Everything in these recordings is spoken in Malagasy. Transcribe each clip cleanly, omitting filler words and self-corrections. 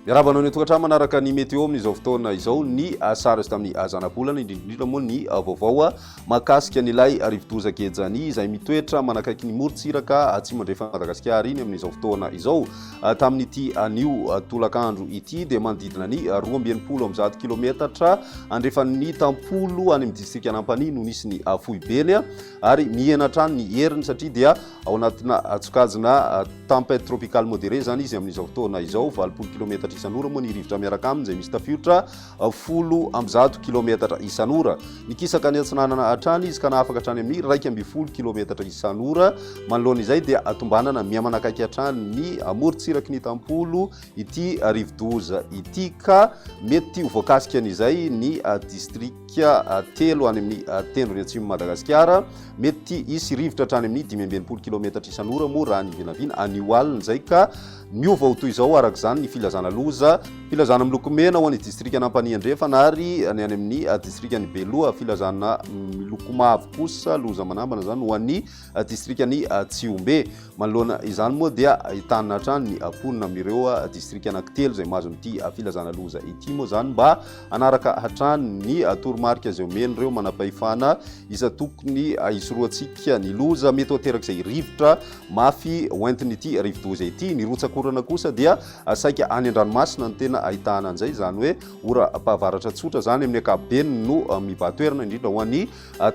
Miarahaba anao ny tokantrano manaraka ny météo amin'izao fotoana izao ny sary azo tamin'ny zanabolana indrindra indrindra moa ny vaovao mahakasika an'ilay rivodoza Gejani izay mitoetra manakaiky ny morontsiraka atsimo andrefan'i Madagasikara iny amin'izao fotoana izao. Tamin'ity anio tolakandro ity dia manodidina ny 162 kilometatra andrefan'ny Tampolo any amin'ny distrikan'Ampanihy no nisy ny foibeny ary mihena hatrany ny heriny satria dia ao anatina sokajina tempête tropicale modérée izany izy amin'izao fotoana izao. 80 kilometatra isan'ora moa ny rivotra miaraka aminy izay misy tafiotra 110 kilometatra isan'ora. Nikisaka any atsinanana hatrany izy ka nahafaka hatrany amin'ny 11 kilometatra isan'ora. Manoloana izay dia tombanana mihamanakaiky hatrany ny morontsiraky ny Tampolo ity rivodoza ity ka mety ho voakasika an'izay ny distrika telo any amin'ny tendrony atsimon'i Madagasikara. Mety hisy rivotra hatrany amin'ny 65 kilometatra isan'ora moa raha ny vinavina anio alina izay ka miova ho toy izao araka izany ny filazana loza. Filazana miloko mena ho an'ny distrikan'Ampanihy Andrefana ary ny any amin'ny distrikan'i Beloha. Filazana miloko mavo kosa, loza manambana izany, ho an'ny distrikan'i Tsihombe. Manoloana izany moa dia entanina hatrany ny mponina amin'ireo distrika anankitelo izay mahazo an'ity filazana loza ity moa izany mba hanaraka hatrany ny toromarika izay omen'ireo manam-pahefana isan-tokony hisorohantsika ny loza mety ho aterak'izay rivotra mafy hoentin'ity rivodoza ity. Ny rotsak'orana kosa dia saika any an-dranomasina no tena ahitana an'izay, izany hoe oram-pahavaratra tsotra izany amin'ny ankapobeny no mibahan-toerana indrindra ho an'ny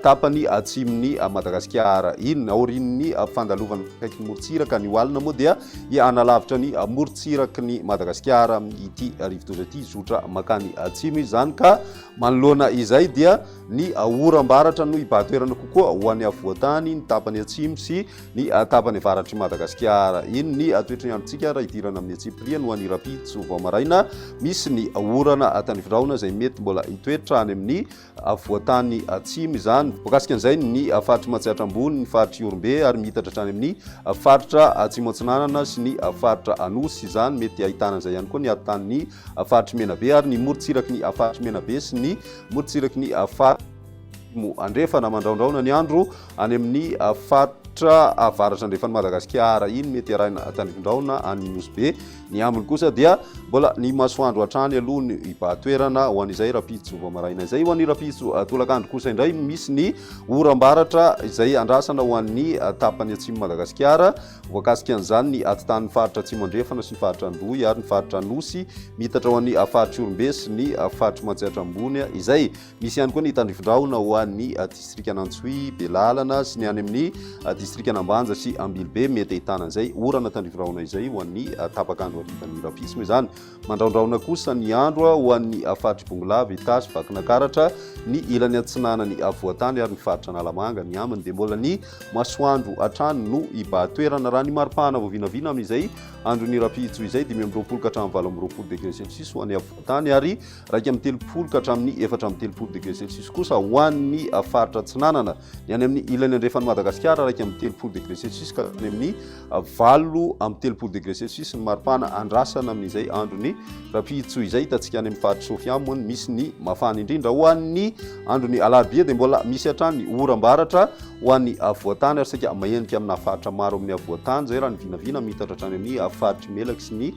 tapany atsimon'i Madagasikara iny. Aorian'ny fandalovana akaiky ny morontsiraka anio alina moa dia hanalavitra ny morontsiraky ny Madagasikara ity rivodoza ity, hizotra mankany atsimo izy izany ka manoloana izay dia ny oram-baratra no hibahan-toerana kokoa ho an'ny afovoan-tany, ny tapany atsimo sy ny tapany avaratr'i Madagasikara. Iny ny toetry ny androntsika raha hidirana amin'ny antsipiriany ho an'ny rahampitso vao maraina. Misy ny orana tanifindrahona izay mety mbola hitoetra any amin'ny afovoan-tany atsimo izany. Voakasika an'izay ny faritr'i Matsiatra Ambony, ny faritr'i Ihorombe ary miitatra hatrany amin'ny faritra Atsimo Atsinanana sy ny faritra Anosy izany. Mety ahitana an'izay ihany koa ny atotanin'ny faritr'i Menabe ary ny morontsiraky ny faritr'i Menabe sy ny morontsiraky ny faritra Atsimo Andrefana. Mandraondraona ny andro any amin'ny faritra avaratra andrefan'i Madagasikara iny. Mety arahina tandrifindraona any Nosy Be. Ny ambiny kosa dia mbola ny masoandro hatrany aloha no hibahan-toerana ho an'izay rahampitso vao maraina izay. Ho an'ny rahampitso tolakandro kosa indray misy ny oram-baratra izay andrasana ho an'ny tapany atsimon'i Madagasikara. Voakasika an'izany ny atitan'ny faritra Atsimo Andrefana sy ny faritra Androy ary ny faritra Anosy, miitatra ho an'ny faritr'i Ihorombe sy ny faritr'i Matsiatra Ambony izay. Misy ihany koa ny tandrifindrahona ho an'ny distrikan'Antsohihy, Belalana sy ny any amin'ny distrikan'Ambanja sy Ambilobe. Mety ahitana an'izay orana tandrifindrahona izay ho an'ny tapak'andro harivan'ny rahampitso moa izany. Mandrahondrahona kosa ny andro ho an'ny faritr'i Bongolava, Itasy, Vakinankaratra, ny ilany atsinanan'ny afovoan-tany ary ny faritra Analamanga. Ny ambiny dia mbola ny masoandro hatrany no hibahan-toerana. Raha ny maripahana vao vinavina amin'izay andron'ny rahampitso izay, 25 ka hatramin'ny 28 degré celsius ho an'ny afovoan-tany ary 31 ka hatramin'ny 34 degré celsius kosa ho an'ny faritra atsinanana. Ny any amin'ny ilany andrefan'i Madagasikara, 31 degré celsius ka hatrany amin'ny 38 degré celsius ny maripana andrasana amin'izay andron'ny rahampitso izay. Hitantsika any amin'ny faritr'i Sofia moa ny misy ny mafana indrindra. Ho an'ny andron'ny alarobia dia mbola misy hatrany ny oram-baratra ho an'ny afovoan-tany ary saika mahenika amina faritra maro amin'ny afovoan-tany izay raha ny vinavina miitatra hatrany amin'ny faritr'i Melaky sy ny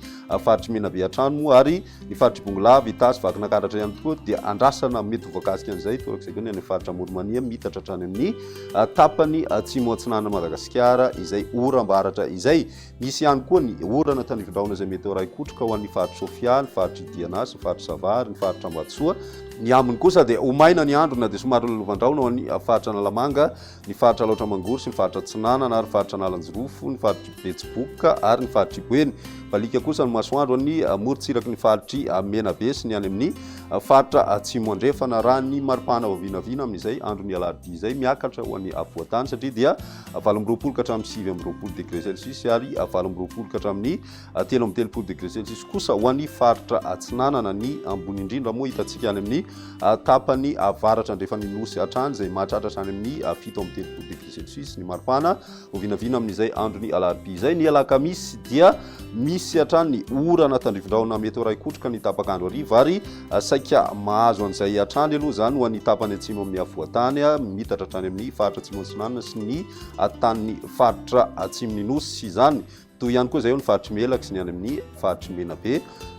faritr'i Menabe hatrany moa ary Ny faritr'i Bongolava, Itasy, Vakinankaratra ihany koa dia andrasana mety ho voakasika an'izay, torak'izay koa ny any amin'ny faritra Amoron'i-Mania, miitatra hatrany amin'ny tapany atsimo atsinanan'i Madagasikara izay oram-baratra izay. Misy ihany koa ny orana tandrifindrahona izay mety ho arahin-kotroka ho an'ny faritr'i Sofia, ny faritr'i Diana sy ny faritr'i Sava ary ny faritra Ambatosoa. Ny ambiny kosa dia ho maina ny andro na dia somary lalovan-drahona ho an'ny faritra Analamanga, ny faritra Alaotra Mangoro sy ny faritra Atsinanana ary faritra Analanjirofo, ny faritr'i Betsiboka ary ny faritr'i Boeny. Baliaka kosa ny masoandro any morontsiraky ny faritr'i Menabe sy ny any amin'ny faritra Atsimo Andrefana raha ny maripana vao vinavina amin'izay andron'ny alarobia izay miakatra ho an'ny afovoan-tany satria dia 28 ka hatramin'ny 29 degré celsius ary 28 ka hatramin'ny 33 degré celsius kosa ho an'ny faritra Atsinanana. Ny ambony indrindra moa hitantsika any amin'ny tapany avaratra andrefan'ny Nosy hatrany izay mahatratra hatrany amin'ny 37 degré celsius ny maripana ho vinavina amin'izay andron'ny alarobia izay. Ny alakamisy dia misy hatrany ny orana tandrifindrahona mety ho iray kotroka ny tapak'andro hariva ary saika mahazo an'izay hatrany aloha izany ho an'ny tapany atsimo amin'ny afovoan-tany miitatra hatrany amin'ny faritra atsimo atsinanana sy ny tanin'ny faritra atsimon'ny Nosy izany. Toy ihany koa izay eo ny faritr'i Melaky sy ny any amin'ny faritr'i Menabe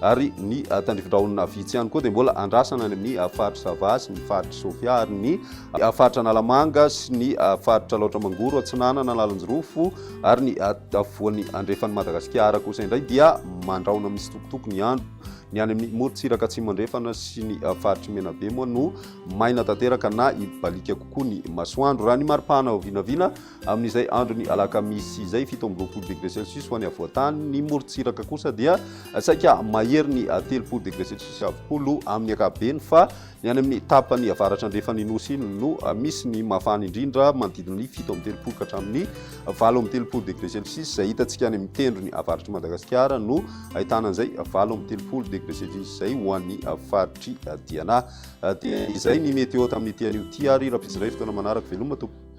ary ny tandrifin-drahona vitsy ihany koa dia mbola andrasana any amin'ny faritr'i Sava sy ny faritr'i Sofia ary ny faritra Analamanga sy ny faritra Alaotra Mangoro Atsinanana Analanjirofo ary ny afovoany andrefan'i Madagasikara kosa indray dia mandrahona misitokotoko ny andro. Ny any amin'ny morontsiraka atsimo andrefana sy ny faritr'i Menabe moa no maina tanteraka na hibaliaka kokoa ny masoandro. Raha ny maripana vinavina Amin'izay andron'ny alakamisy izay, 27 degré celsius ho an'ny afovoan-tany, ny morontsiraka kosa dia saika mahery ny 30 degré celsius avokoa amin'ny ankapobeny fa ny any amin'ny tapany avaratra andrefan'ny nosy iny no misy ny mafana indrindra manodidina ny 37 ka hatramin'ny 38 degré celsius izay hitantsika any amin'ny tendrony avaratr'i Madagasikara no ahitana an'izay 38 degré celsius izay ho an'ny faritr'i Diana. Dia izay ny météo tamin'ity anio ity ary rahampitso indray fotoana manaraka veloma tompoko.